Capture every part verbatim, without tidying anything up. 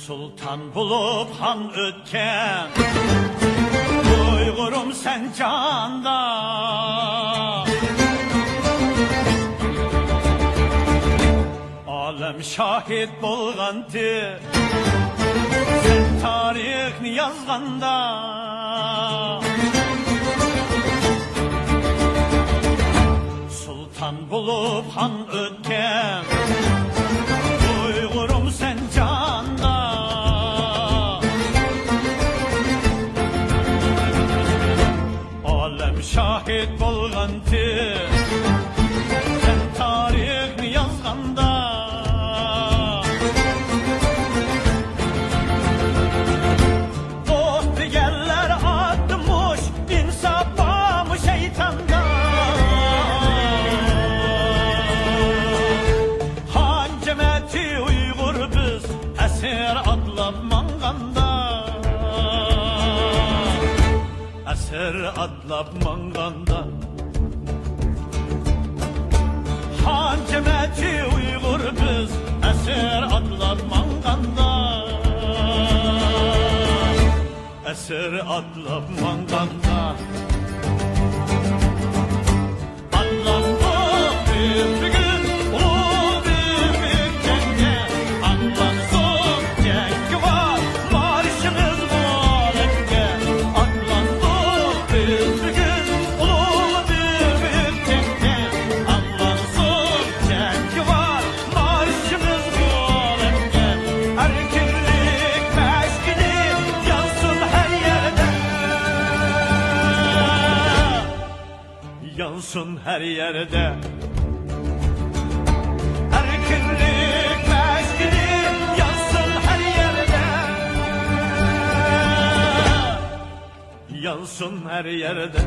سۇلتان بولۇپ خان ئۆتكەن ئۇيغۇرۇم سەن جاندا. ئالەم شاھىت بولغانتى سەن تارىخنى يازغاندا. سۇلتان بولۇپ خان ئۆتكەن ئۇيغۇرۇم سەن جاندا. ئالەم شاھىت بولغانتى سەن تارىخنى يازغاندا. دوست دېگەنلەر ئاتمىش، ئىنساپ بارمۇ شەيتاندا؟ خان جەمەتى ئۇيغۇر بىز ئەسىر ئاتلاپ ماڭغاندا. ئەسىر ئاتلاپ ماڭغاندا. خان جەمەتى ئۇيغۇر بىز ئەسىر ئاتلاپ ماڭغاندا. ئەسىر ئاتلاپ ماڭغاندا. ئاتلاندۇق بىز بۈگۈن ئۇلۇغ بىر جەڭگە. ئاتلانسۇن جەڭگىۋار مارشىمىز بۇ ئالەمگە. ئاتلاندۇق بىز بۈگۈن ئۇلۇغ بىر جەڭگە. ئاتلانسۇن جەڭگىۋار مارشىمىز بۇ ئالەمگە. ئەركىنلىك مەشئىلى يانسۇن ھەر يەردە. يانسۇن ھەر يەردە. ئەركىنلىك مەشئىلى يانسۇن ھەر يەردە. يانسۇن ھەر يەردە.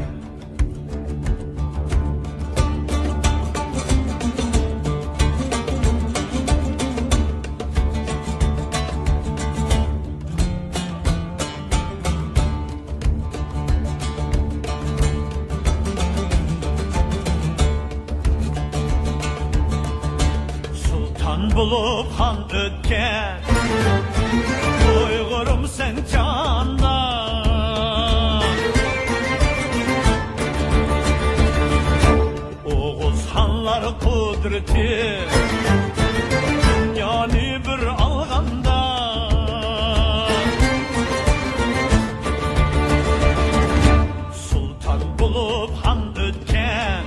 سۇلتان بولۇپ خان ئۆتكەن ئۇيغۇرۇم سەن جاندا. ئوغۇز خانلار قۇدرىتى دۇنيانى بىر ئالغاندا. سۇلتان بولۇپ خان ئۆتكەن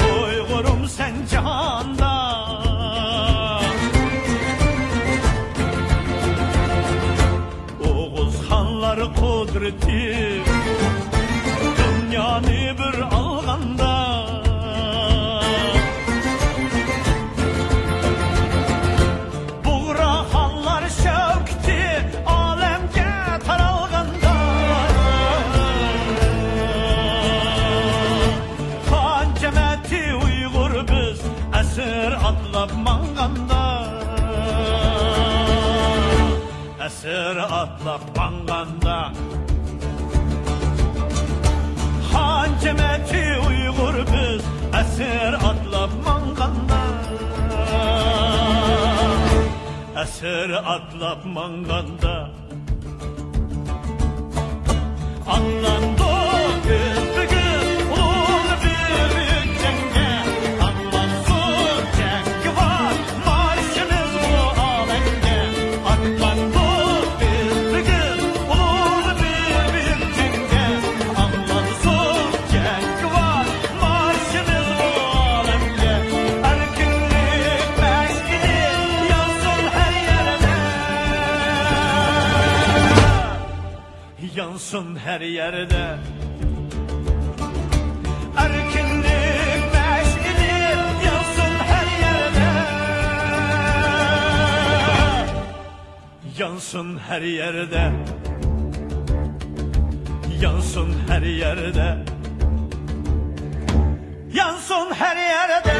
ئۇيغۇرۇم سەن جاندا. ئوغۇز خانلار قۇدرىتى دۇنيانى بىر ئالغاندا. بۇغرا خانلار شەۋكىتى ئالەمگە تارالغاندا. خان جەمەتى ئۇيغۇر بىز ئەسىر ئاتلاپ ماڭغاندا. ئەسىر ئاتلاپ ماڭغاندا. خان جەمەتى ئۇيغۇر بىز ئەسىر ئاتلاپ ماڭغاندا. ئەسىر ئاتلاپ ماڭغاندا. ئاتلاندۇق بىز بۈگۈن ئۇلۇغ بىر جەڭگە. ئاتلانسۇن جەڭگىۋار مارشىمىز بۇ ئالەمگە. ئاتلاندۇق بىز بۈگۈن ئۇلۇغ بىر جەڭگە. ئاتلانسۇن جەڭگىۋار مارشىمىز بۇ ئالەمگە. ئەركىنلىك مەشئىلى يانسۇن ھەر يەردە. يانسۇن ھەر يەردە. ئەركىنلىك مەشئىلى يانسۇن ھەر يەردە. يانسۇن ھەر يەردە. يانسۇن ھەر يەردە. يانسۇن ھەر يەردە.